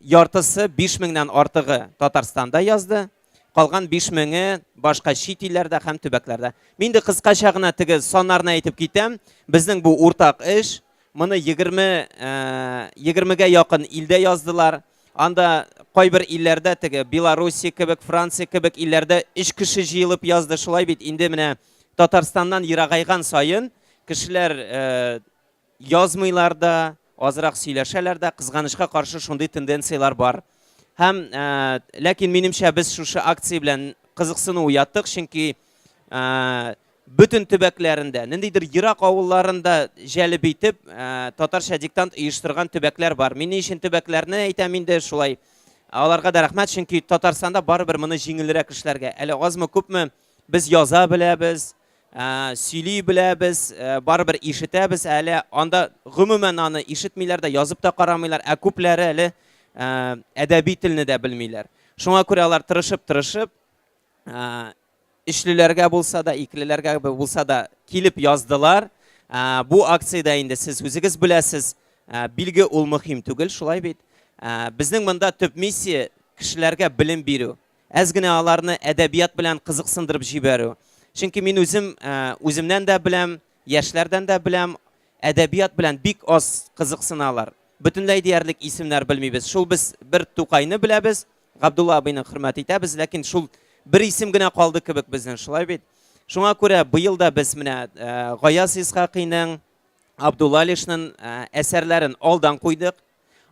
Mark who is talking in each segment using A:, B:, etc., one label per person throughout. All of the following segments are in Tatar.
A: Яртысы, 5000-нән артыгы Татарстанда язды. Калган 5000-е башка чит илләрдә һәм төбәкләрдә. Мин инде кыскача гына теге саннарны әйтеп китәм. Безнең бу уртак эш. Моны 20, 20-гә якын илдә яздылар. Анда кайбер илләрдә теге Белоруссия кебек, Франция кебек илләрдә өч кеше җыелып язды. Шулай бит инде менә Татарстаннан ерагайган саен кешеләр язмыйлар да, азрак сөйләшәләр дә, кызганычка каршы шундый тенденцияләр бар. Һәм ләкин минемчә без шушы акция белән кызыксыну уяттык, чөнки бөтен төбәкләрендә, ниндидер ерак авылларында җәлеп итеп, татарча диктант оештырган төбәкләр бар. Мин ни өчен төбәкләрне әйтәм инде шулай? Аларга да рәхмәт, чөнки Татарстанда барыбер моны җиңелрәк эшләргә. Әле азмы-күпме без яза беләбез, сөйли беләбез, барыбер ишетәбез, әле анда гомумән аны ишетмиләр дә, язып та карамыйлар, ә күпләре әле әдәби телне дә белмиләр. Шуңа күрә алар тырышып-тырышып, өчлеләргә булса да, икелеләргә булса да килеп яздылар. Бу акциядә инде сез үзегез беләсез, билге ул мөһим түгел, шулай бит. Безнең монда төп миссия кешеләргә белем бирү. Әз генә аларны әдәбият белән кызыксындырып җибәрү. Чөнки мин үзем, үземнән дә беләм, яшьләрдән дә беләм, әдәбият белән бик аз кызыксыналар. Бөтенләй диярлек исемнәр белмибез. Шул без бер Тукайны беләбез, Габдулла абыйны хөрмәт итәбез, ләкин шул бер исем генә калды кебек безнең, шулай бит? Шуңа күрә быел да без менә Гаяз Исхакыйның, Абдулла Алишның әсәрләрен алдан куйдык.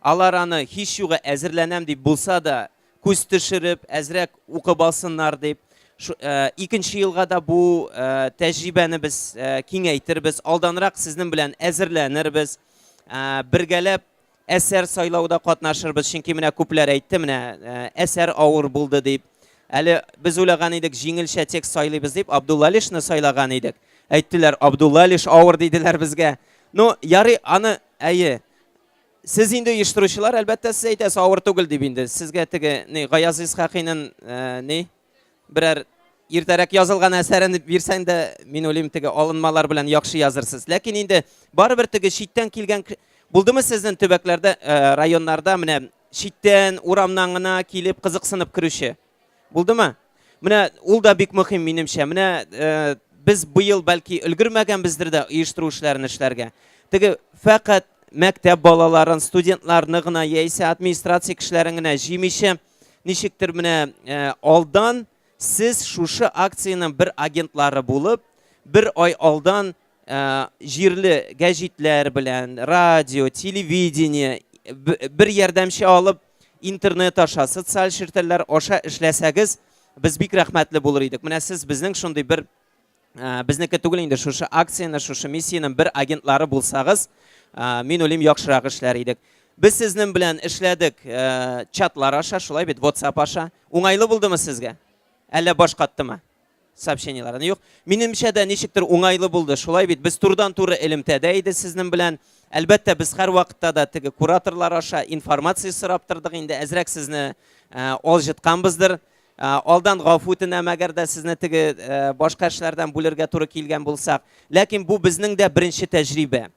A: Алар аны һич югы әзерләнәм дип булса да, күз төшереп, әзрәк укып алсыннар дип. Икенче елга да бу тәҗрибәне без киңәйтербез, алданрак сезнең белән әзерләнербез, бергәләп әсәр сайлауда катнашырбыз, чөнки менә күпләр әйтте, менә әсәр авыр булды дип. Әле без уйлаган идек, җиңелчә текст сайлыйбыз дип, Абдулла Алишны сайлаган идек. Әйттеләр, Абдулла Алиш авыр диделәр безгә. Ну, ярый, аны, әйе, Сез инде оештыручылар, әлбәттә, сез әйтәсез, авыр түгел дип инде. Сезгә теге ни Гаяз Исхакыйның э, ни берәр иртәрәк язылган әсәрен бирсәң дә, мин уйлыйм, теге алынмалар белән яхшы язырсыз. Ләкин инде барыбер теге читтән килгән булдымы сезнең төбәкләрдә, э, районнарда менә читтән, урамнан гына килеп кызыксынып керүче? Булдымы? Менә ул да бик мөһим минемчә. Менә э, без быел бәлки өлгермәгәнбездер дә оештыру эшләрен эшләргә. Теге фәкать мәктәп балаларын, студентларны гына яисә администрация кешеләрен генә җыймыйча, ничектер менә э, алдан сез шушы акциянең бер агентлары булып, бер ай алдан э, җирле гәҗитләр белән, радио, телевидение, бер ярдәмче алып, интернет аша, социаль челтәрләр аша эшләсәгез, без бик рәхмәтле булыр идек. Менә сез безнең шундый бер э, безнеке түгел инде шушы акцияне, шушы миссиянең бер агентлары булсагыз, э, мин уйлыйм, яхшырак эшләр идек. Без сезнең белән эшләдек чатлар аша, шулай бит, WhatsApp аша. Уңайлы булдымы сезгә? Әллә баш каттымы? Сообщениеләрне юк. Минемчә дә ничектер уңайлы булды. Шулай бит, без турыдан-туры элемтәдә иде сезнең белән. Әлбәттә, без һәрвакытта да теге кураторлар аша информация сорап тордык инде, әзрәк сезне э, алҗытканбыздыр. Э, алдан гафу үтенәм, әгәр дә сезне теге э, башка эшләрдән бүлергә туры килгән булсак. Ләкин бу безнең дә беренче тәҗрибә.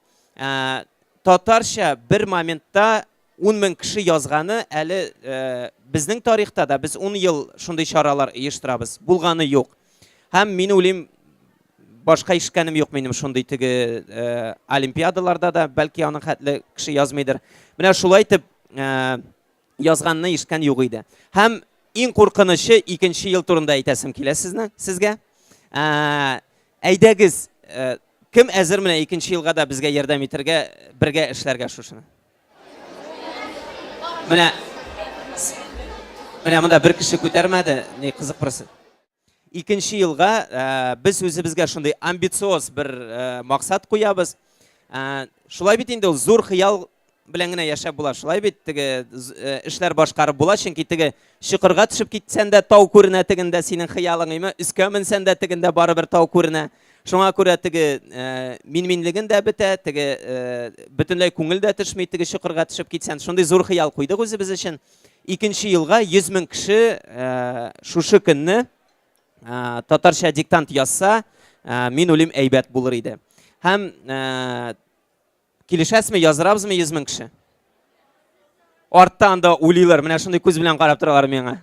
A: Татарча бер моментта 10 мең кеше язганы әле э, безнең тарихта да без 10 ел шундый чаралар оештырабыз. Булганы юк. Һәм мин уйлыйм, башка ишеткәнем юк минем шундый теге э, олимпиадаларда да, бәлки аның хәтле кеше язмыйдыр. Менә шулай итеп э, язганны ишеткән юк иде. Һәм иң куркынычы икенче ел турында әйтәсем килә сезне, сезгә. Ә, әйдәгез, э, кем әзер менә икенче елга да безгә ярдәм итәргә, бергә эшләргә шушыны? Менә менә монда бер кеше күтәрмәде, ни кызык просто. Икенче елга э, без үзебезгә шундый амбициоз бер э, максат куябыз. Э, шулай бит инде ул зур хыял белән генә яшәп була. Шулай бит теге эшләр башкарып була, чөнки теге чокырга төшеп китсән дә тау күренә тегендә синең хыялың, име? Өскә менсән дә тегендә барыбер тау күренә. Шуңа күрә теге э, минминлеген дә бетә, теге э, бөтенләй күңел дә төшми, теге чокырга төшеп китсән. Шундый зур хыял куйдык үзебез өчен. Икенче елга 100 мең кеше э, шушы көнне э, татарча диктант язса, э, мин уйлыйм, әйбәт булыр иде. Һәм э, килешәсезме, яздырабызмы 100 мең кеше? Артта анда уйлыйлар, менә шундый күз белән карап торалар миңа.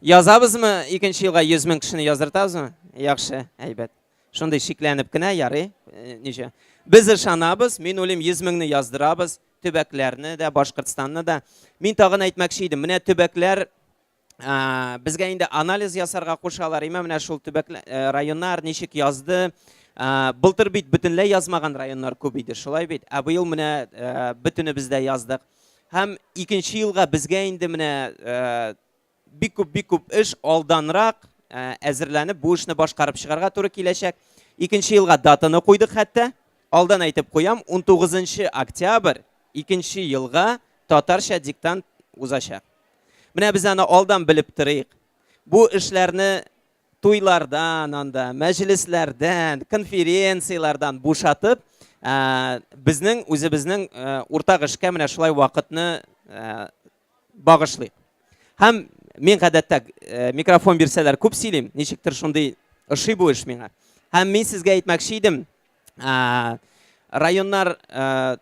A: Язабызмы икенче елга 100 мең кешене яздыртабызмы? Яхшы, әйбәт. Шундый шикләнеп кенә, ярый, э, ничә. Без ышанабыз, мин уйлыйм, 100 меңне яздырабыз, төбәкләрне дә, Башкортстанны да. Мин тагын әйтмәкче идем, менә төбәкләр безгә инде анализ ясарга кушалар, имә менә шул төбәк э, районнар ничек язды. Былтыр бит бөтенләй язмаган районнар күп иде, шулай бит. Ә быел менә э, бөтенебез дә яздык. Һәм икенче елга безгә инде менә э, бик күп бик күп эш алданрак әзерләнеп бу эшне башкарып чыгарга туры киләчәк. Икенче елга датаны куйдык хәтта. Алдан әйтеп куям, 19 октябрь икенче елга татарча диктант узачак. Менә без аны алдан белеп торыйк. Бу эшләрне туйлардан анда, мәҗлесләрдән, конференцияләрдән бушатып, безнең үзебезнең уртак эшкә менә шулай вакытны багышлыйк. Һәм мин гадәттә микрофон бирсәләр күп сөйлим, ничектер шундый ошый бу эш миңа. Һәм мин сезгә әйтмәкче идем, районнар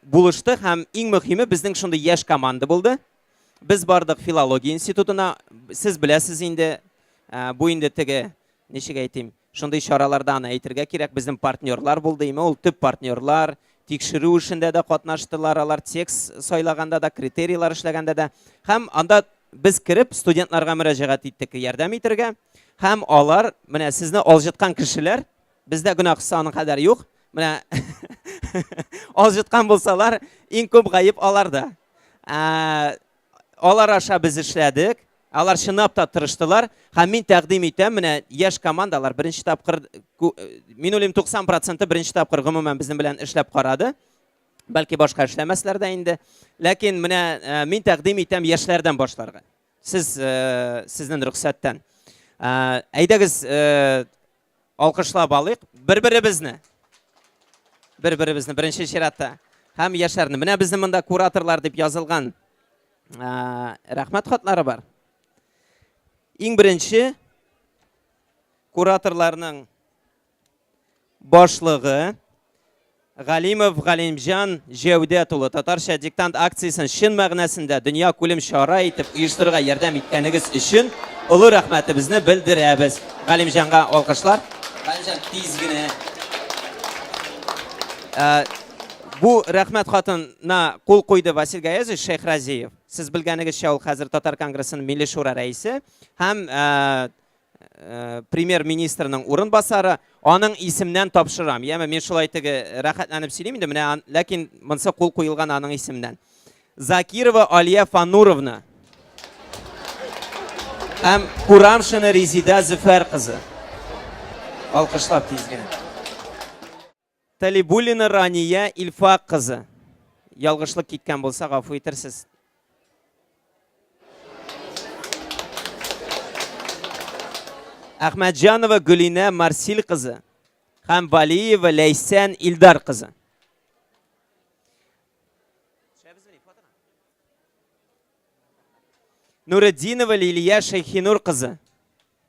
A: булышты һәм иң мөһиме безнең шундый яшь команда булды. Без бардык филология институтына. Сез беләсез инде, бу инде теге, ничек әйтим, шундый чараларда аны әйтергә кирәк, безнең партнерлар булды, име ул төп партнерлар, тикшерү эшендә дә катнаштылар алар, текст сайлаганда да, критерийлар эшләгәндә дә. Һәм анда без кереп студентларга мөрәҗәгать иттек ярдәм итергә. Һәм алар, менә сезне алҗыткан кешеләр, бездә гөнаһсы аның кадәр юк, менә алҗыткан булсалар, иң күп гаеп аларда. Ә, алар аша без эшләдек. Алар чынлап та тырыштылар. Һәм мин тәкъдим итәм, менә яшь командалар беренче тапкыр, мин уйлыйм, 90 проценты беренче тапкыр гомумән безнең белән эшләп карады. Бәлки башка эшләмәсләр дә инде. Ләкин менә мин тәкъдим итәм яшьләрдән башларга. Сез, сезнең рөхсәттән. Әйдәгез, Алкышлап алыйк бер-беребезне. Бер-беребезне беренче чиратта. Һәм яшьләрне. Менә безнең монда кураторлар дип язылган рәхмәт хатлары бар. Иң беренче кураторларның башлыгы Галимов Галимҗан Җәүдәт улы Татарча диктант акциясен чын мәгънәсендә дөнья күлем чара итеп оештырырга ярдәм иткәнегез өчен олы рәхмәтебезне белдерәбез. Галимҗанга алкышлар. Галимҗан тиз генә. Ә, бу рәхмәт хатына кул куйды Васил Гаязович Шәйхразиев. Сез белгәнегезчә, ул хәзер Татар конгрессының Милли шура рәисе һәм ә, Э, премьер-министрның урынбасары, аның исемнән тапшырам. Яме мин шулай теге рәхәтләнеп сөйлим инде, менә ләкин монсы кул куелган аның исемнән. Закирова Алия Фануровна һәм Курамшина Резида Зөфәр кызы. Алкышлап тиз генә. Талибуллина Рания Илфак кызы. Ялгышлык киткән булса, гафу итерсез. Әхмәтҗанова Гөлинә Марсил кызы һәм Валиева Ләйсән Илдар кызы. Нуретдинова Лилия Шәйхинур кызы.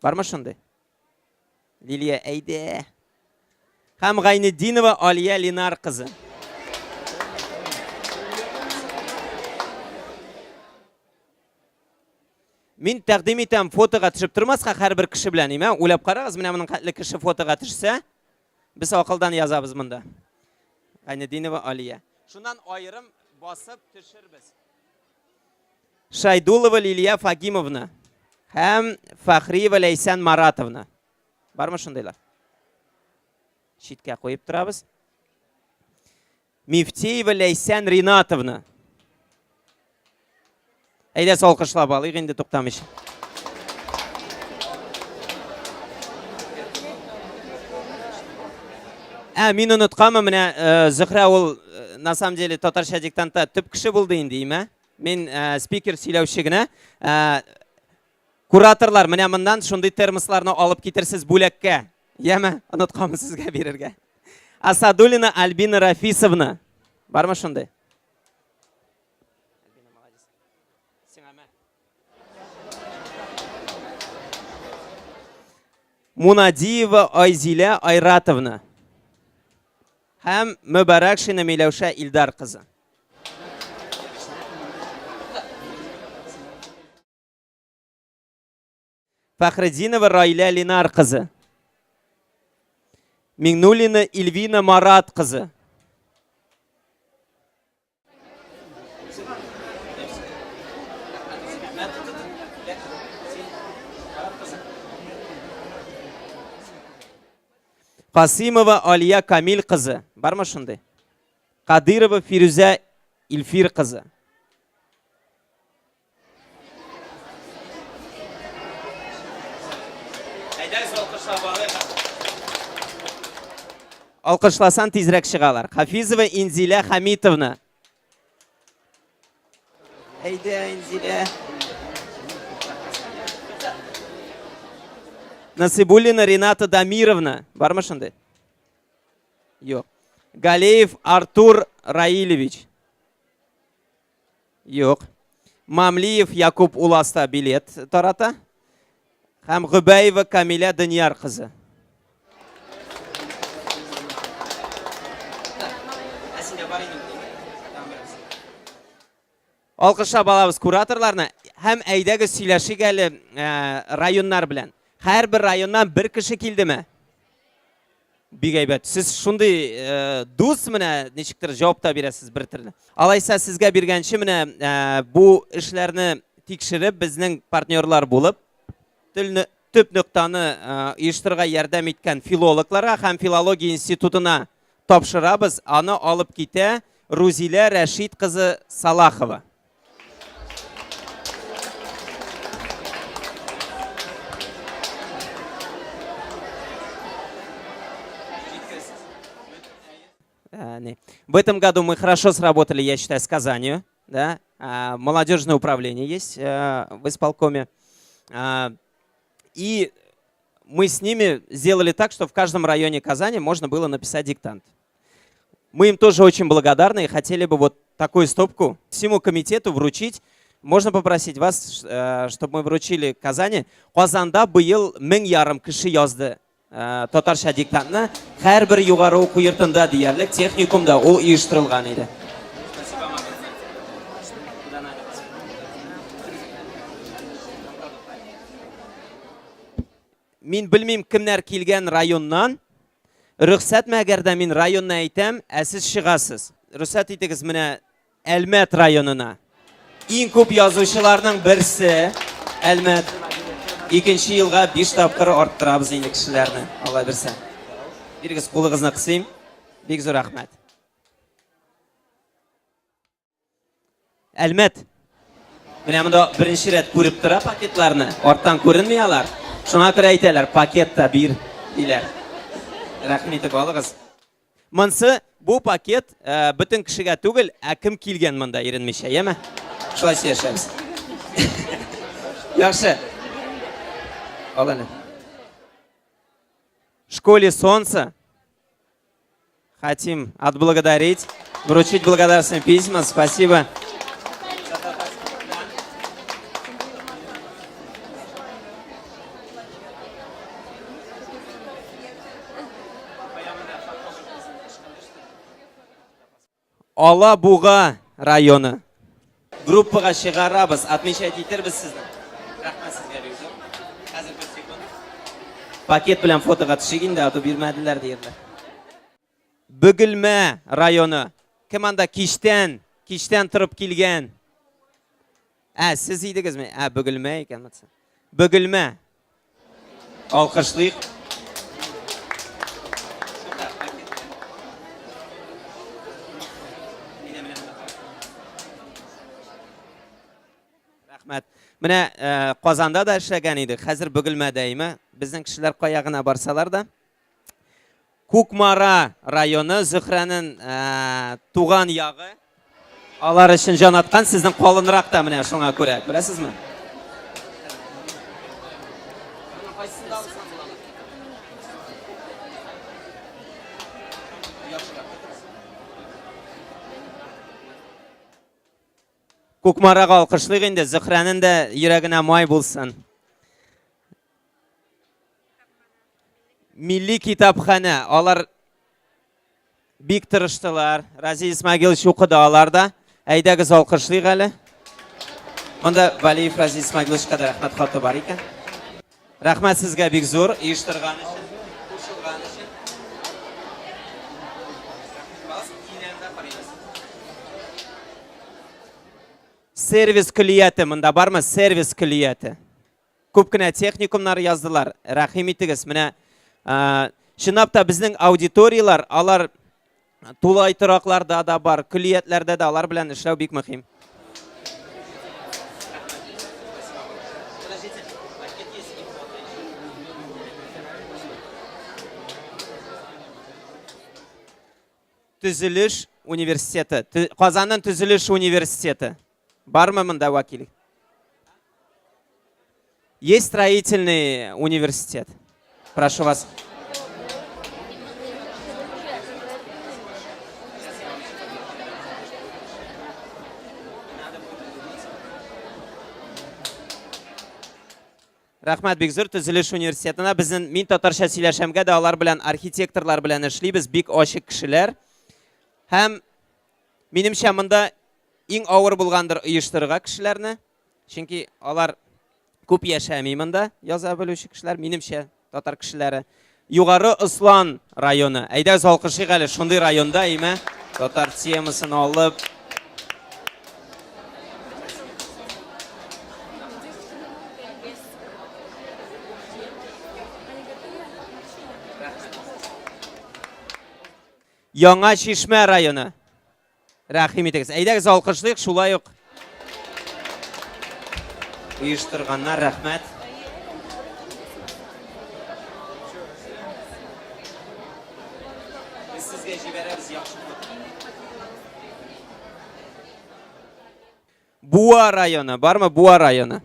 A: Бармы шундый? Лилия, әйдә. Һәм Гайнетдинова Алия Ленар кызы. Мин тәкъдим итәм фотога төшеп тормаска һәрбер кеше белән, имә, уйлап карагыз, менә моның хәтле кеше фотога төшсә, без акылдан язабыз монда. Гайнетдинова Алия. Шуннан аерым басып төшербез. Шайдулова Лилия Фагимовна һәм Фахриева Ләйсән Маратовна. Бармы шундыйлар? Читкә куеп торабыз. Мифтеева Ләйсән Ринатовна. Әйдә алкышлап алыйк инде туктамыйча. Ә, мин онытканмын, менә э, Зөһрә ул э, на самом деле татарча диктантта төп кеше булды инде, име? Мин э, спикер сөйләүче генә. Э, кураторлар, менә моннан шундый термосларны алып китерсез бүләккә. Яме, онытканмын сезгә бирергә. Асадулина Альбина Рафисовна. Бармы шундый? Альбина, молодец. Сиңа мә. Мунадиева Айзилә Айратовна һәм Мөбарәкшина Миләүшә Илдар кызы. Фәхретдинова Раилә Ленар кызы. Миңнуллина Ильвина Марат кызы. Касыймова Алия Камил кызы. Бармы шундый? Кадырова Фирүзә Илфир кызы. Әйдәгез алкышлап алыйк. Алкышласан тизрәк чыгалар. Хафизова Инзилә Хамитовна. Әйдә, Инзилә. Насибуллина Рената Дамировна. Бармы шундый? Юк. Галеев Артур Раилевич. Юк. Мамлиев Якуб Уласта билет тарата. Һәм Гөбәева Камилә Дөньяр кызы. Алкышлап алабыз кураторларны һәм әйдәгез сөйләшик әле э, районнар белән. Һәрбер районнан бер кеше килдеме? Бик әйбәт. Сез шундый э, дус менә ничектер җавап та бирәсез бер төрле. Алайса сезгә биргәнче менә э, бу эшләрне тикшереп безнең партнерлар булып телне төп ноктаны э, оештырырга ярдәм иткән филологларга һәм филология институтына тапшырабыз. Аны алып китә Рузилә Рәшит кызы Салахова. В этом году мы хорошо сработали, я считаю, с Казанью. Да? Молодежное управление есть э, в исполкоме. И мы с ними сделали так, что в каждом районе Казани можно было написать диктант. Мы им тоже очень благодарны и хотели бы вот такую стопку всему комитету вручить. Можно попросить вас, э, чтобы мы вручили Казани. Казанда быел 1500 кеше язды э, татарча диктантны. Һәрбер югары уку йортында диярлек техникумда ул оештырылган иде. Мин белмим, кемнәр килгән районнан. Рөхсәтме, әгәр дә мин районны әйтәм, ә сез чыгасыз. Рөхсәт итегез менә Әлмәт районына. Иң күп язучыларның берсе Әлмәт. Икенче елга 5 тапкыр арттырабыз инде кешеләрне, Алла бирсә. Бирегез кулыгызны кысыйм. Бик зур рәхмәт. Әлмәт. Менә монда беренче рәт күреп тора пакетларны. Арттан күренми алар. Шуңа күрә әйтәләр, пакет та бир, диләр. Рәхим итеп алыгыз. Монсы бу пакет э, бөтен кешегә түгел, ә кем килгән монда иренмичә, яме? Шулай сөйләшәбез. Яхшы. Ал әле. Школе солнца Хотим отблагодарить, вручить благодарственные письма. Спасибо. Алабуга районы. Группага чыгарабыз, отмечать итербез сезне. Рәхмәт сезгә бик зур. Хәзер бер секунд. Пакет белән фотога төшик инде, а то бирмәделәр диерләр. Бөгелмә районы. Кем анда кичтән, кичтән торып килгән? Ә, сез идегезме? Ә, Бөгелмә икән. Бөгелмә. Алкышлыйк. Рәхмәт. Менә э, Казанда да эшләгән идек, хәзер Бөгелмәдә име? Безнең кешеләр кая гына барсалар да. Кукмара районы Зөһрәнең э, туган ягы. Алар өчен җан аткан сезнең калынрак та менә шуңа күрә, күрәсезме? Кукмарага алкышлыйк инде, Зөһрәнең дә йөрәгенә май булсын. Милли китапханә, алар бик тырыштылар. Разил Исмагилович укыды алар да. Әйдәгез алкышлыйк әле. Монда Валиев Разил Исмагиловичка да рәхмәт хаты бар икән. Рәхмәт сезгә бик зур оештырган өчен, кушылган өчен. Сервис көллияте монда бармы? Сервис көллияте. Күп кенә техникумнар яздылар. Рәхим итегез. Менә чынлап та безнең аудиторияләр, алар тулай торакларда да бар, көллиятләрдә дә алар белән эшләү бик мөһим. Төзелеш университеты. Казанның төзелеш университеты. Бармы монда вәкил? Есть строительный университет? Прошу вас. Рәхмәт бик зур төзелеш университетына. Безнең мин татарча сөйләшәмгә дә алар белән архитекторлар белән эшлибез, бик ачык кешеләр. Һәм минемчә монда иң авыр булгандыр оештырырга кешеләрне. Чөнки алар күп яшәми монда, яза белүче кешеләр, минемчә, татар кешеләре. Югары Ослан районы. Әйдәгез алкышыйк әле шундый районда, име? Татар темасын алып. Яңа Чишмә районы. Рәхим итегез. Әйдәгез алкышлыйк, шулай ук оештырганнар, рәхмәт. Без сезгә җибәрәбез яхшы фото. Буа районы, бармы Буа районы?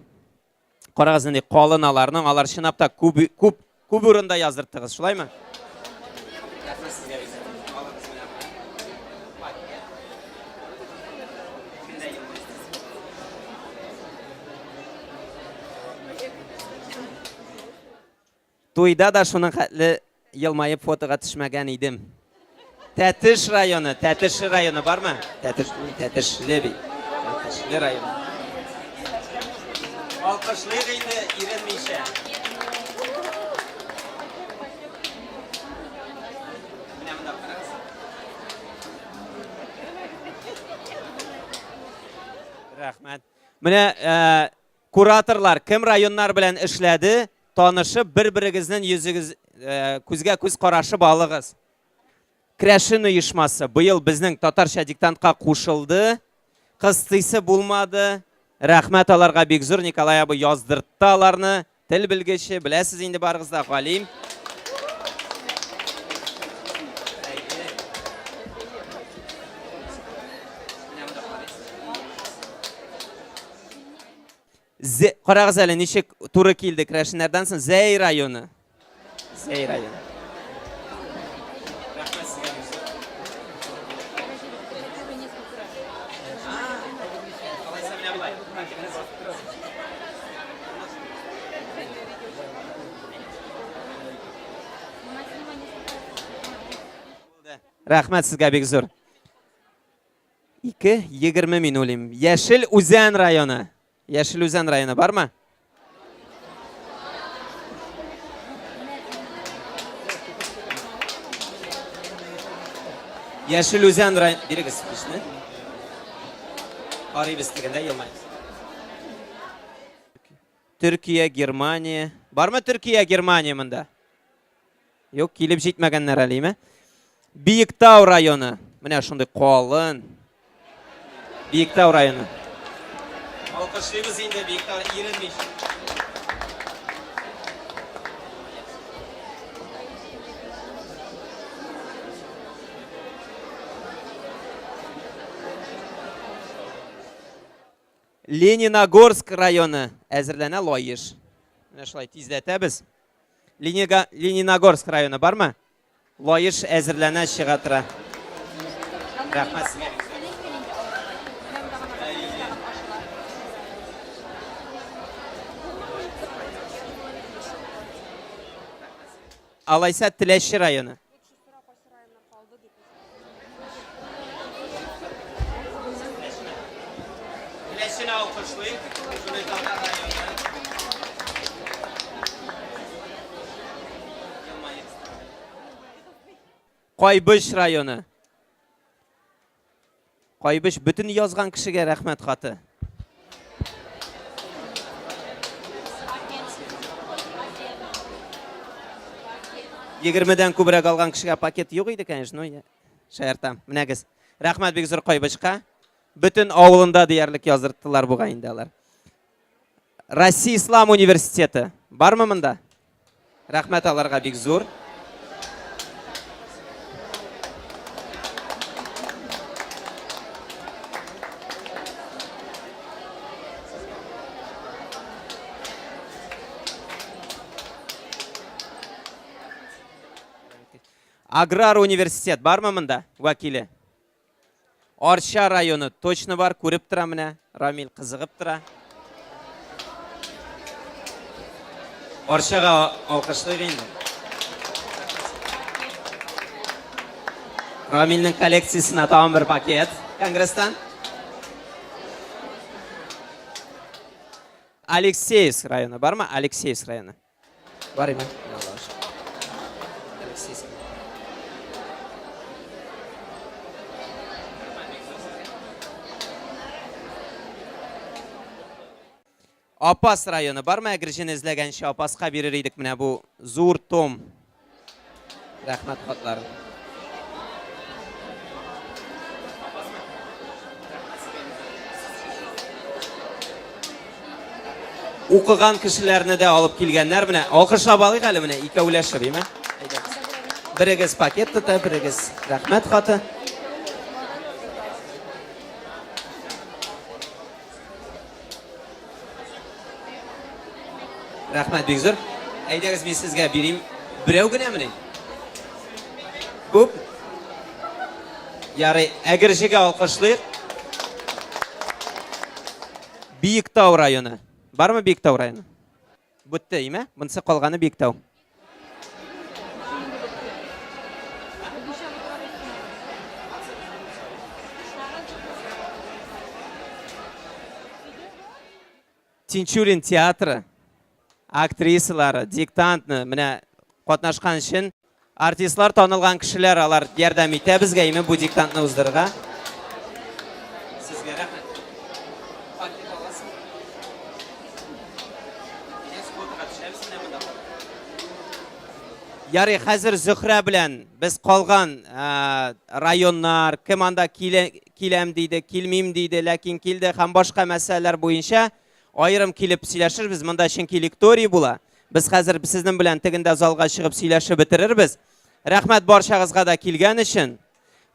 A: Карагыз нинди калын аларның, алар чынлап та күп күп күп урында яздырттыгыз, шулаймы? Туйда да шуның хәтле елмаеп фотога төшмәгән идем. Тәтеш районы, Тәтеш районы бармы? Тәтеш, Тәтешле бит. Тәтешле районы. Алкышлыйк инде иренмичә. Менә монда карагыз. Рәхмәт. Менә э, Кураторлар, кем районнар белән эшләде, танышып, бер-берегезнең йөзегез э, күзгә күз карашып алыгыз. Крәшен оешмасы быел безнең татарча диктантка кушылды. Кыстыйсы булмады. Рәхмәт аларга бик зур. Николай абый яздыртты аларны. Тел белгече, беләсез инде барыгыз да, галим. Зе, карагыз әле, ничек туры килде керәшеннәрдән соң Зәй районы. Зәй районы. Рәхмәт сезгә. Алайса менә болай. Рәхмәт сезгә бик зур. 2.20 мин уйлыйм. Яшел Үзән районы. Яшел Үзән районы бармы? Яшел Үзән районы. Бирегез бишне. Карыйбыз дигәндә елмайбыз. Төркия, Германия. Бармы Төркия, Германия монда? Юк, килеп җитмәгәннәр әле, име? Биектау районы. Менә шундый калын. Биектау районы. Алкышлыйбыз инде Биектау иренмичә. Лениногорск районы әзерләнә Лаеш. Менә шулай тизләтәбез. Ленига, Лениногорск районы бармы? Лаеш әзерләнә чыга тора. Рәхмәт сезгә. Алайса Теләче районы. Теләчене алкышлыйк. Шундый татар районы. Кайбыч районы. Кайбыч бөтен язган кешегә рәхмәт хаты. Егермедән күбрәк алган кешегә пакет юк иде, конечно, но шаяртам. Менәгез. Рәхмәт бик зур Кайбычка. Бөтен авылында диярлек яздырттылар бугай инде алар. Россия Ислам университеты бармы монда? Рәхмәт аларга бик зур. Аграр университет бармы монда вәкиле? Арча районы точно бар, күреп тора менә. Рамил кызыгып тора. Арчага алкышлыйк инде. Рамилнең коллекциясенә тагын бер пакет конгресстан. Алексеевск районы бармы? Алексеевск районы. Бар име? Апас районы бармы? Әгерҗене эзләгәнче Апаска бирер идек менә бу зур том. Рәхмәт хатларын. Укыган кешеләрне дә алып килгәннәр менә. Алкышлап алыйк әле менә икәүләшеп, име? Берегез пакет тота, берегез рәхмәт хаты. Рәхмәт бик зур. Әйдәгез мин сезгә бирим. Берәү генәмени? Күп? Ярый, Әгерҗегә алкышлыйк. Биектау районы. Бармы Биектау районы? Бетте, име? Монысы калганы Биектау. Тинчурин театры актрисалары диктантны менә катнашкан өчен артистлар танылган кешеләр алар ярдәм итә безгә име бу диктантны уздырырга. Сезгә рәхмәт. Пакет аласың. Ярый, хәзер Зөхрә белән без калган районнар, кем анда килә, киләм диде, килмим диде, ләкин килде һәм башка мәсьәләләр буенча аерым килеп сөйләшербез. Монда чөнки лекторий була. Без хәзер сезнең белән тегендә залга чыгып сөйләшеп бетерербез. Рәхмәт барчагызга да килгән өчен.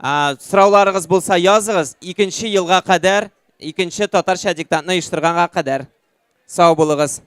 A: Сорауларыгыз булса языгыз. Икенче елга кадәр, икенче татарча диктантны оештырганга кадәр. Сау булыгыз.